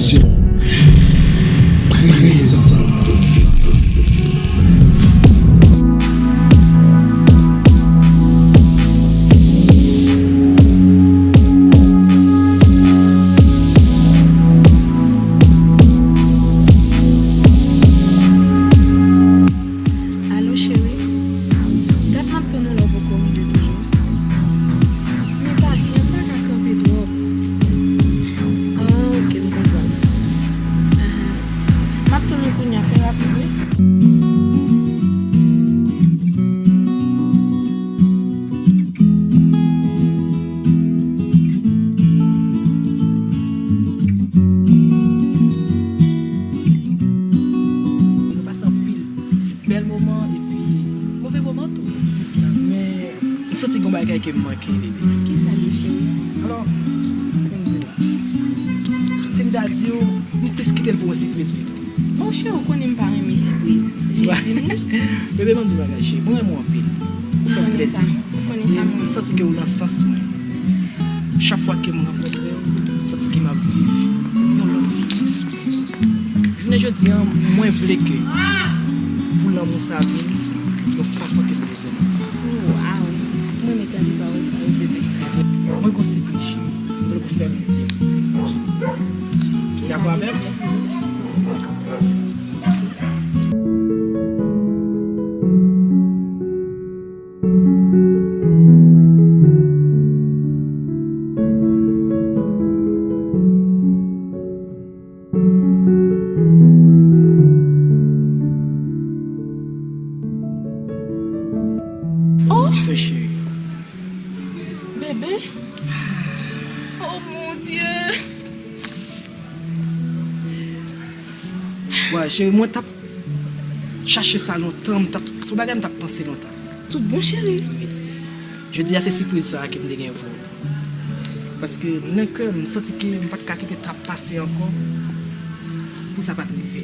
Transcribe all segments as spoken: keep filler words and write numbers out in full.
Prezan. Alo, cheri. Dat m ap tann ou la, ou poko rive toujou. Men pasyan, m pa ka kanpe twòp. Ah, ok, m konprann. Ahan. M ap tann ou kounye a, fè rapid, wi. Nou pase anpil bèl moman epi move moman tou. Men, m santi gon bagay ke m manke, bebe. Kisa li, cheri? Alò, pou m di w, si m ta di w, m plis kite l pou yon sipriz pito. Oh, cheri, ou konnen m pa renmen sipriz. Jis di m wi. Bebe, ban m di w bagay, cheri. Mwen renmen w anpil. Ou fè m plezi. Ou konnen sa, mwen. E m santi ke w nan sans mwen. Chak fwa ke m rankontre w, m santi ke m ap viv yon lòt vi. Jounen jodi a, mwen vle ke pou lanmou sa vin yon fason ke m bezwen. Waw! Mwen renmen tande pawòl sa yo, bebe. Mwen gon sipriz, cheri. M vle pou fè m di. Dakò avè m? Oh! Kisa, cheri? Bebe? Oh, mon Dieu! Wa, cheri, mwen t ap chache sa lontan, m t ap, se yon bagay m t ap panse lontan. Tout bon, cheri? Wi. Jodi a, se sipriz sa a ke m te gen pou ou. Paske nan kè m, m santi ke m pa t ka kite t ap pase ankò pou sa pa t rive.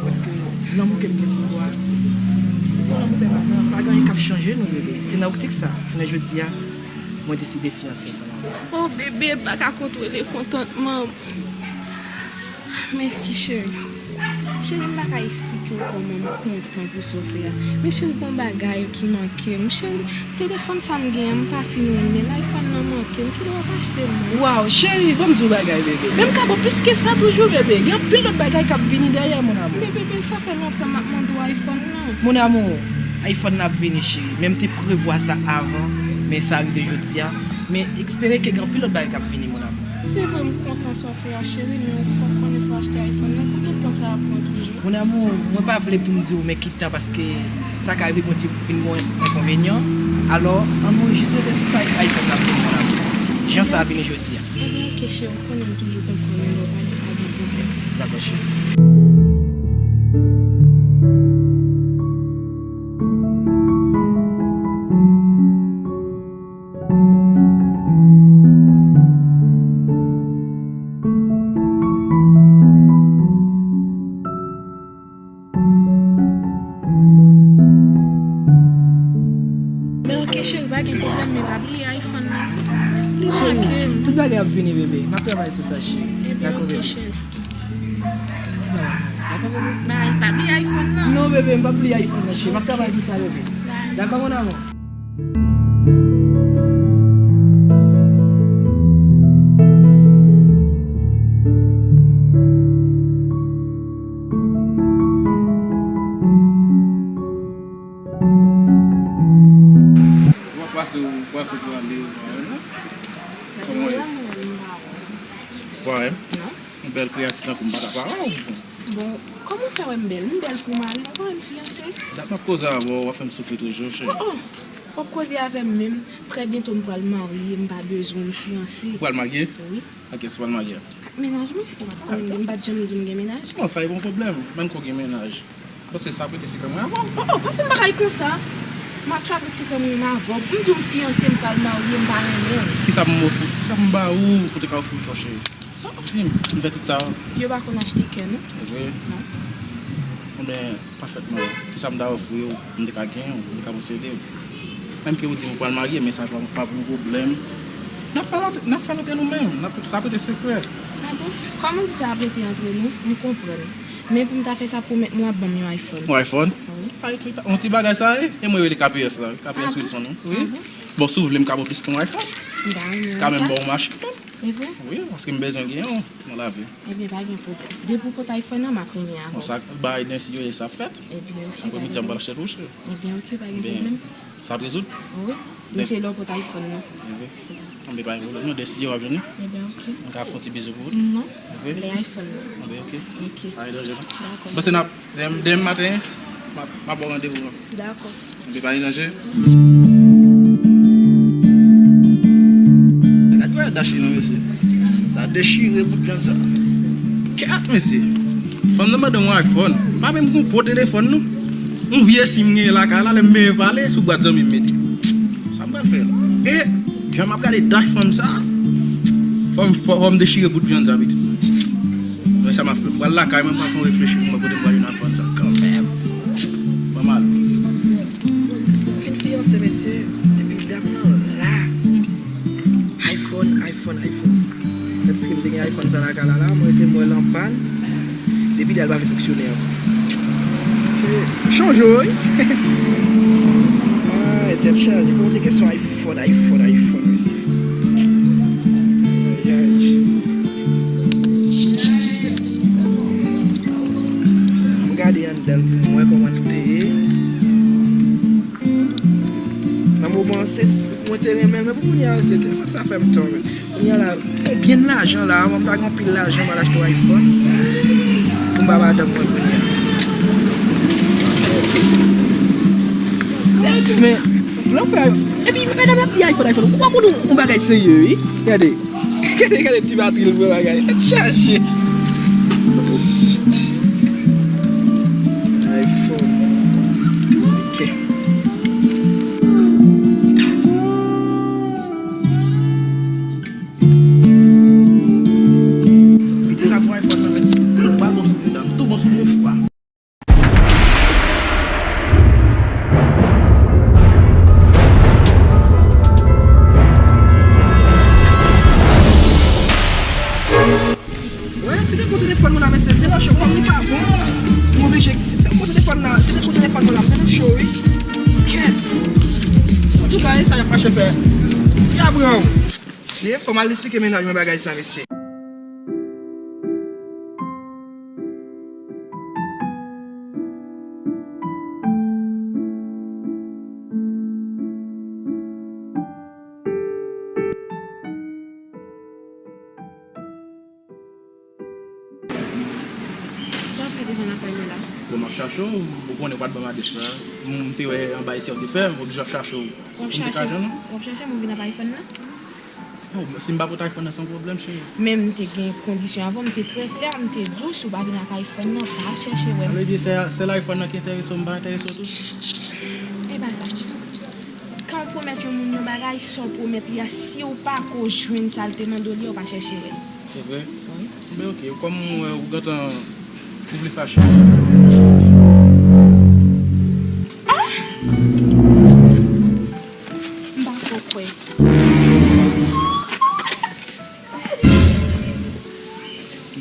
Paske lanmou ke m gen pou ou a, se yon lanmou pèmanan, pa gen anyen k ap chanje nou, bebe. Se nan optik sa, jounen jodi a, mwen deside fiyanse ansanm avè w. Oh, bebe, m pa ka kontwole kontantman m. Mèsi, cheri. Cheri, m pa ka esplike w kòman m kontan pou sa w fè a. Men cheri, gon bagay ki manke m. Cheri, telefòn sa m genyen, m pa fin renmen l. iPhone nan manke m. Kilè w ap achte l mwen? Waw, cheri, ban m di w bagay, bebe. Men m ka ba w plis ke sa toujou, bebe. Gen anpil lòt bagay k ap vini dèyè, mon amour. Men, bebe, sa fè lontan m ap mande w iPhone nan. Mon amour, iPhone nan ap vini, cheri. Men m te prevwa sa avan, men sa rive jodi a. Men espere ke gen anpil lòt bagay k ap vini, mon amour. Se vre, m kontan sa w fè a, cheri, men w fòk konnen fò w achte iPhone nan. Konbyen tan sa ap pran toujou? Mon amour, mwen pa vle pou m di w men ki tan, paske sa ka rive gon ti vin gon enkonvenyan. Alò, ann nou jis rete sou sa, iPhone nan vini, mon amour. Jan sa vini jodi a. Ebyen, ok, cheri, ou konnen m toujou konprann ou, lè w pale, pa gen pwoblèm. Dakò, cheri. Men ok, cheri, pa gen pwoblèm, men pa bliye iPhone nan. Li manke m. Tout bagay ap vini, bebe. M ap travay sou sa, cheri. Ebyen, ok, cheri. Dakò, bebe? Bye. Pa bliye iPhone nan. Non, bebe, m p ap bliye iPhone nan, cheri. M ap travay pou sa, bebe. Bye. Dakò, mon amour? Ou ap pase, ou pase pou ale, ou pa wè, non? Kòman w ye? Ou pa wè m? Non. Yon bèl kreyati tankou m pa ta pa wè w. Bon, kòman w fè wè m bèl? M bèl pou mari m, ou pa wè m fiyanse? Dat m ap koze avè w, w ap fè m soufri toujou, cheri. Oh, oh. W ap koze avè m menm. Trè byento m pral marye, m pa bezwen m fiyanse. Ou pral marye? Wi. Ak kiyès ou pral marye a? Ak mennaj mwen. Ou pa t konnen, m pa t janm di w m gen mennaj. Bon, sa e pa yon pwoblèm. Menm ke w gen mennaj. Paske sa prete sekrè mwen avè w. Oh, oh, pa fè m bagay konsa. M ap sa prete sekrè mwen avè w. M di w m fiyanse, m pral marye, m pa renmen w. Kisa m ofri? Kisa m ba ou pou te ka ofri m kè w, cheri? Oh, oh. Di m, m fè tout sa. Yo pa konn achte kè, non. Vre? Non. Ebyen, pafètman. Kisa m ta ofri w, m te ka genyen w, m te ka posede w. Menm ke ou di m ou pral marye, men sa pa, pa pou yon pwoblèm. N ap fè l ant-, n ap fè l antre nou menm. N ap, sa ap rete sekrè. A bon? Kòman w di sa ap rete antre nou? M konprann. Men pou m ta fè sa, pwomèt mwen w ap ban m yon iPhone. Yon iPhone? Wi. Sa e ti, yon ti bagay sa ye? E mwen rele K P S la, K P S Wilson, wi. Bon, si w vle, m ka ba w plis ke yon iPhone. M ta renmen sa. Ka menm ba w yon machin menm. E vre? Wi, paske m bezwen gen yon nan lavi. Ebyen, pa gen pwoblèm. Depi w pot iPhone nan, m ap renmen avè w. Bon, sa, bay Densy yo, e sa ap fèt. Ebyen, oke, pa gen pwoblèm. Apre midi a, m pral achte l pou ou, cheri. Ebyen, oke, pa gen pwoblèm. Sa ap rezoud? Wi. Men se lè w pot iPhone nan. Wi. Anben, pa gen pwoblèm non, Densy yo ap jwenn ou. Ebyen, oke. Mwen ka fè yon ti bizou pou ou? Non. Wi. Lè iPhone nan. Anben, oke. Oke. Pa gen danje non. Dakò. Bon, se n ap, demen, demen maten, m ap, m ap ba w randevou an. Dakò. Anben, pa gen danje. Gad kòman Dachi non, mesye. Ta dechire bout vyann sa. Kèt, mesye. Fanm nan mande m yon iPhone. Pa menm gon po telefòn non. Yon vye sim m genyen lakay la, lè m benyen pale, sou bwat zanmi m mete. Sa m pral fè la? E, jan m ap gade dach fanm sa, fò m, fò, fò m dechire bout vyann sa pito. Men sa m ap fè, m pral lakay mwen, m pral fè yon reflechi pou mwen kote m pral jwenn iPhone sa kanmenm. Ban m ale. M fin fiyanse, mesye, epi dam nan la. iPhone, iPhone, iPhone. Tandiske m te gen iPhone sa lakay la, la, mwen rete m wè l an pàn. Depi lè a, l pa vle fonksyone ankò. Se, m chonje w, wi. Ah, tèt chaje. Kòman te kesyon iPhone, iPhone, iPhone, mesye? Ay, ay. M gade anndan l pou m wè kòman l te ye. Nan moman, se, mwen te renmen l, men pou kounye a, se te, sa fè m tò, men. Kounye a la, konbyen lajan la, avan m ta gen anpil lajan, m al achte yon iPhone. Pou m ba madanm mwen kounye a. Se, men, pou l fè, epi medam ap di iPhone, iPhone. Ou pa konn yon, yon bagay serye, wi. Gade. Gade, gade ti batri l pran bagay. Tèt chaje. iPhone. Ok. Piti sa pou iPhone nan, men. M pa bon sou medam, tou bon sou yon fwa. Wè, se te pou telefòn mwen la, mesye, m te nan cho kòm li pa bon. M oblije, se, se pou telefòn la, se te pou telefòn mwen la, m te nan cho, wi. Kèt. Antouka, e sa y ap mache fè. Y a pran w. Mesye, fò m al esplike mennaj mwen bagay sa, mesye. Sa w ap fè devan lakay mwen la? Bon, m ap chache w, ou konnen ou pa t ban m adrès la. M te wè anba esye w te fè, m oblije ap chache w. W ap chache m, w ap chache m, ou vin ap iPhone nan? Oh, si m pa pot iPhone nan, se yon pwoblèm, cheri. Men m te gen kondisyon avè w, m te trè klè, m te di w, si w pa vin ak iPhone nan, pa chèche wè m. Sa vle di se, sèl iPhone nan ki enterese w, m pa enterese w tou? E pa sa. Kan w pwomèt yon moun yon bagay, sa w pwomèt li a, si w pa ko jwenn sa l te mande w li a, w pa chèche wè l. Se vre? Wi. Enben, oke, kòm mwen wè ou gentan, ou vle fache. Ah! M pa ko kwè.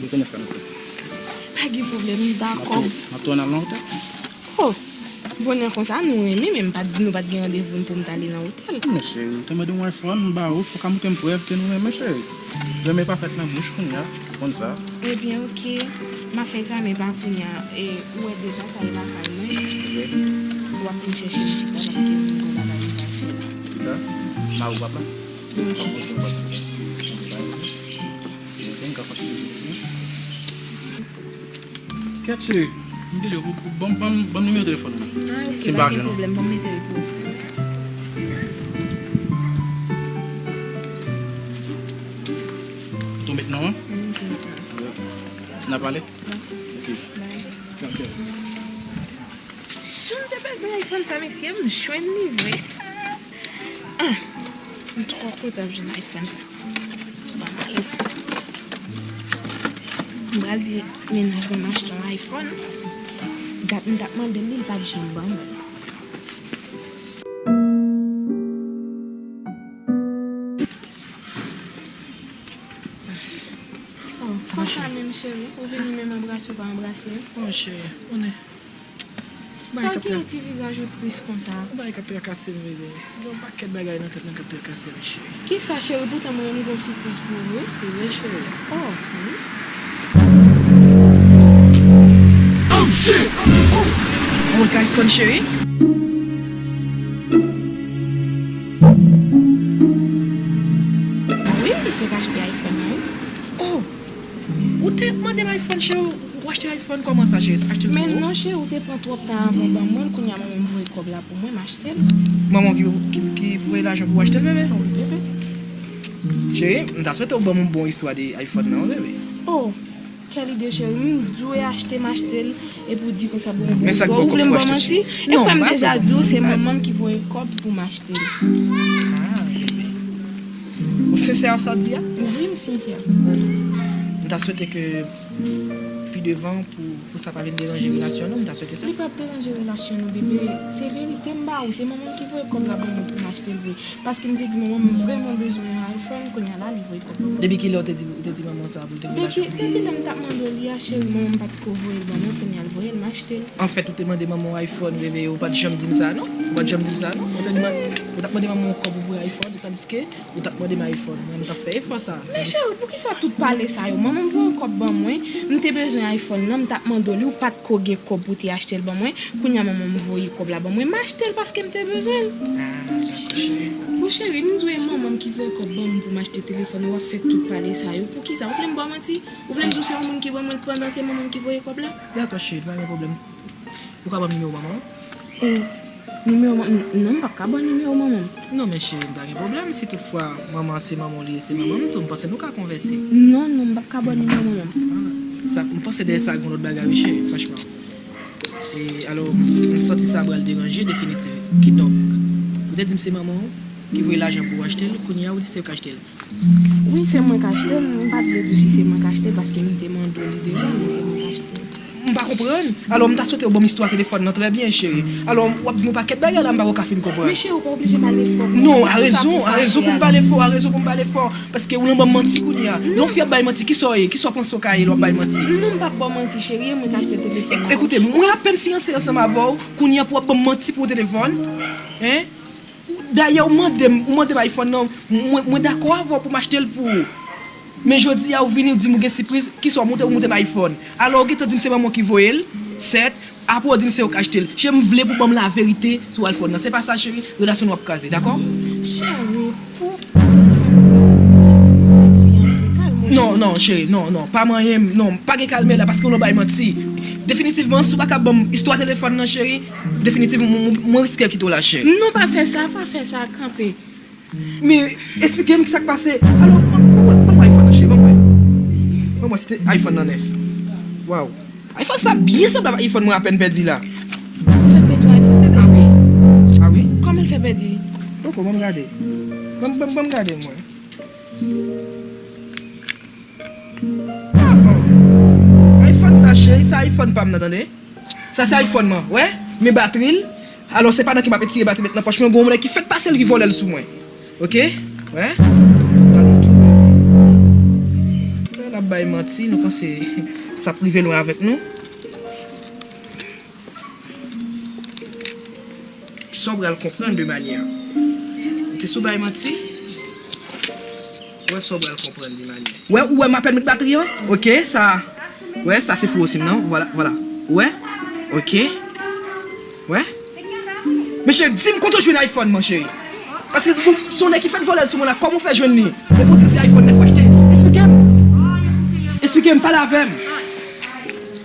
Dekonnen sa nou fè. Pa gen pwoblèm, m dakò. N ap tou-, n ap tounen al nan otèl. Oh, bonè konsa, nou renmen, men m pa t di nou pa t gen randevou pou m t ale nan otèl. Men cheri, ou te mande yon iPhone, m ba ou, fòk a montre m prèv ke nou renmen, cheri. Renmen pa fèt nan bouch kounye a, ou konn sa. Ebyen, oke, m ap fè sa, men pa kounye a. E, ou wè deja sa e lakay mwen. Wi. W ap vin chèche m pita, paske m gen yon bagay m pral fè. Pita? Mari w p ap la? Wi. Bon, se yon bagay. Wi, m ka kontinye. Kèt cheri, m di li, ou, ou, ban m, ban m, ban m nimewo telefòn mwen. Ah, ok, pa gen pwoblèm, ban m mete l pou ou. Tou met non an? Ok. N a pale? Dakò. Ok. Bye. Fè kè. Jan m te bezwen iPhone sa, mesye, m jwenn li vre. Ah, m twò kontan m jwenn iPhone sa. Ban m ale. M pral di mennaj mwen m achte yon iPhone. Dat m t ap mande l li, l pa t janm ban mwen. Konsa menm, cheri, ou vini menm anbrase w pa anbrase m. Oh, cheri, konnen. Sa w gen yon ti vizaj ou tris konsa? Yon bagay k ap trakase m, bebe. Gen yon pakèt bagay nan tèt mwen k ap trakase m, cheri. Kisa, cheri? Poutan mwen menm m gen yon sipriz pou ou, wi. Se vre, cheri? Oh, wi. Ou wè iPhone, cheri? Wi, m te fèk achte iPhone nan, wi. Oh! Ou te mande m iPhone, cheri, ou achte iPhone kòman sa, cheri? Achte l pou ou? Men non, cheri, ou te pran twòp tan avan w ban mwen l, kounye a manman m voye kòb la pou mwen, m achte l. Manman w ki, ki, ki voye lajan pou w achte l, bebe? Wi, bebe. Cheri, m ta swete w ban m yon bon istwa de iPhone nan, wi, bebe. Oh, kèl ide, cheri. M di w e achte, m achte l, epi w di konsa bon, bon istwa. Ou vle m ba w manti? E kwè m deja di w se manman m ki voye kòb pou m achte l. Ah, bebe. Ou sensè ak sa w di a? Wi, m sensè. M ta swete ke pi devan pou, pou sa pa vin deranje relasyon nou, m ta swete sa. Li p ap deranje relasyon nou, bebe. Se verite m ba ou, se manman m ki voye kòb la ban mwen pou m achte l vre. Paske m te di manman m vrèman bezwen yon iPhone, kounye a la li voye kòb la ban mwen. Depi kilè ou te di, ou te di manman w sa pou l te voye lajan pou ou? Depi lè m t ap mande w li a, cheri, manman m pa t ko voye l ban mwen, kounye a l voye l, m achte l. Anfèt, ou te mande manman w iPhone, bebe, ou pa t janm di m sa, non? Ou pa t janm di m sa, non? Ou te di man-, ou t ap mande manman w kòb pou voye iPhone, tandiske ou t ap mande m iPhone. Mwen, m t ap fè efò sa. Men cheri, poukisa tout pale sa yo? Manman m voye yon kòb ban mwen, m te bezwen iPhone nan, m t ap mande w li, ou pa t ko gen kòb pou te achte l ban mwen. Kounye a manman m voye kòb la ban mwen, m achte l paske m te bezwen l. Ah, dakò, cheri. Bon, cheri, m di w e manman m ki voye kòb ban m pou m achte telefòn, w ap fè tout pale sa yo. Poukisa? Ou vle m ba w manti? Ou vle m di w se yon moun ki ban mwen l pandan se manman m ki voye kòb la? Dakò, cheri, pa gen pwoblèm. Ou ka ban m nimewo manman w? Nimewo manman m? Non, m p ap ka ba w nimewo manman m. Non, men cheri, m pa gen pwoblèm. Si toutfwa manman se manman w li ye, se manman m tou. M panse nou ka konvèse. Non, non, m p ap ka ba w nimewo manman m. Ah, sa, m panse dèyè sa gen yon lòt bagay, wi, cheri, franchman. E, alò, m santi sa pral deranje definitif. Kidonk, ou te di m se manman w ki voye lajan pou w achte l, kounye a ou di se ou k achte l. Wi, se mwen k achte l. M pa t vle di w si se mwen k achte l, paske m te mande w li deja, men se mwen k achte l. M pa konprann. Alò, m ta swete w ban m istwa telefòn nan trè byen, cheri. Alò, w ap di m yon pakèt bagay la, m pa ko ka fin konprann. Men cheri, ou pa oblije pale fò konsa. Non, a rezon, a rezon pou m pale fò, a rezon pou m pale fò. Paske ou nan ban m manti kounye a. Lè yon fi ap bay manti, kisa w ye? Kisa w panse w ka ye lè w ap bay manti? Non, m p ap ba w manti, cheri, e mwen k achte telefòn nan. Ek-, ekoute, mwen apèn fiyanse ansanm avè w, kounye a pou w ap ban m manti pou yon telefòn? Hein? Ou, dayè, ou mande m, ou mande m iPhone nan, mwen, mwen dakò avè w pou m achte l pou ou. Men jodi a, ou vini, ou di m ou gen sipriz, kisa w montre, ou montre m iPhone. Alò, ou gentan di m se manman w ki voye l, sèt, apre ou di m se ou k achte l. Cheri, m vle pou w ban m laverite sou iPhone nan. Se pa sa, cheri, relasyon nou ap kraze, dakò? Cheri, pou, pou sa pou kraze relasyon nou, nou fèk fiyanse, kalme w, cheri. Non, non, cheri, non, non, pa manyen m, non, pa gen kalme la, paske w nan bay manti. Definitivman, si w pa ka ban m istwa telefòn nan, cheri, definitivman, mwen, mwen riske kite w la, cheri. Non, pa fè sa, pa fè sa, kanpe. Men, eksplike m kisa k pase. Alò, ban m, ban m wè, ban m wè iPhone nan, cheri, ban m wè. Ban m wè si se iPhone nan nèf. Waw. iPhone sa byen sanble ak iPhone mwen apèn pèdi la. Ou fèk pèdi yon iPhone, bebe? Ah wi. Ah wi. Kòman l fè pèdi? Poko, ban m gade. Ban m, ban m, ban m gade, mwen. Ah bon. iPhone sa, cheri, sa iPhone pa m nan, tande. Sa se iPhone mwen, wè? Men batri l. Alò, se pandan ke m ap retire batri nèt nan pòch mwen, gen yon nèg ki fèk pase l, ki vòlè l sou mwen. Oke? Wè? Pral montre w. Lè n ap bay manti, nou panse sa ap rive lwen avèk nou? Sa w pral konprann de manyè. Ou te sou bay manti? Wè sa w pral konprann de manyè. Wè, ou wè m apèn met batri an? Oke, sa. Wè, sa se fou osi m nan. Vwala, vwala. Wè? Oke. Wè? Men cheri, di m kote w jwenn iPhone, mon cheri. Paske ou, se yon nèg ki fèk vòlè l sou mwen la, kòman w fè jwenn li? Epi w di m se iPhone nèf w achte. Eksplike m. Eksplike m, pale avè m.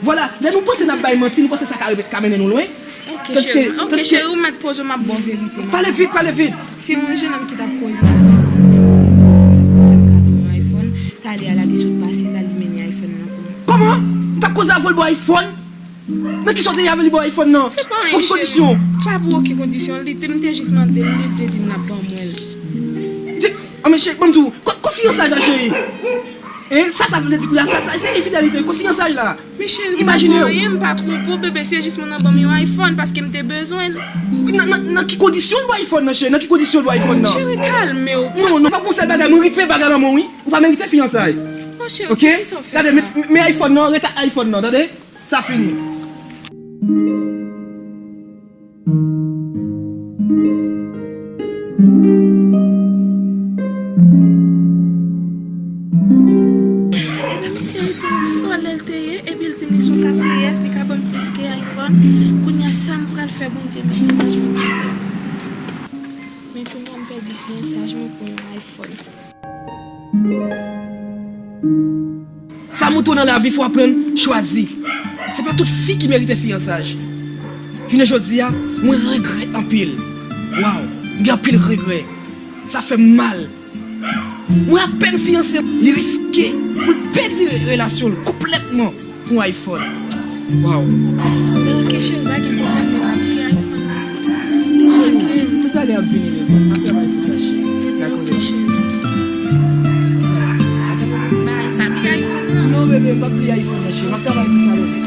Vwala, lè nou panse n ap bay manti, nou panse sa ka, ka mennen nou lwen. Ok, cheri, ok, cheri, ou mèt poze w, m ap ba w verite, m ap... Pale vit, pale vit. Se yon jennonm ki t ap koze avè m, kounye a m te di l konsa pou l fè m kado yon iPhone, talè a la li sot pase la, li mennen iPhone nan pou mwen. Kòman? Ou t ap koze avè l, ba w iPhone? Nan kisa w te ye avè li, ba w iPhone nan? Se pa anyen, cheri. Pou ki kondisyon? Pa pou okenn kondisyon, li te, m te jis mande l, li te di m l ap ban mwen l. Te, ah, men cheri, ban m di w, ko, ko fiyansay la, cheri? Hein? Sa, sa vle di kounye a, sa, sa, se enfidelite, ko fiyansay la. Men cheri, m pa fè anyen, m pa twonpe w, bebe, se jis moun nan ban m yon iPhone paske m te bezwen l. Nan, nan, nan ki kondisyon l ba w iPhone nan, cheri? Nan ki kondisyon l ba w iPhone nan? Cheri, kalme w. Non, non, pa gon sèl bagay, mwen rive bagay lan mwen, wi. Ou pa merite fiyansay. Ok? Gade, men, men iPhone nan, ret ak iPhone nan, tande? Sa fini. Epi misye tou fò lè l te ye, epi l di m li se yon ka P S, li ka ban m plis ke iPhone. Kounye a sa m pral fè Bondye, men domaj mwen pèdi. Men kounye a m pèdi fiyansaj mwen pou yon iPhone. Sa montre w nan lavi, fò w aprann chwazi. Se pa tout fi ki merite fiyansaj. Jounen jodi a, mwen regrèt anpil. Waw, m gen anpil regrè. Sa fè m mal. Mwen apèn fiyanse, li riske pou l pèdi re-, relasyon l konplètman pou yon iPhone. Waw. Men ok, cheri, pa gen pwoblèm, men pa bliye iPhone nan. Cheri, tout bagay ap vini, bebe. M ap travay sou sa, cheri. Dakò, ok, cheri. Bye, pa bliye iPhone nan. Non, bebe, m p ap bliye iPhone nan, cheri. M ap travay pou sa, bebe.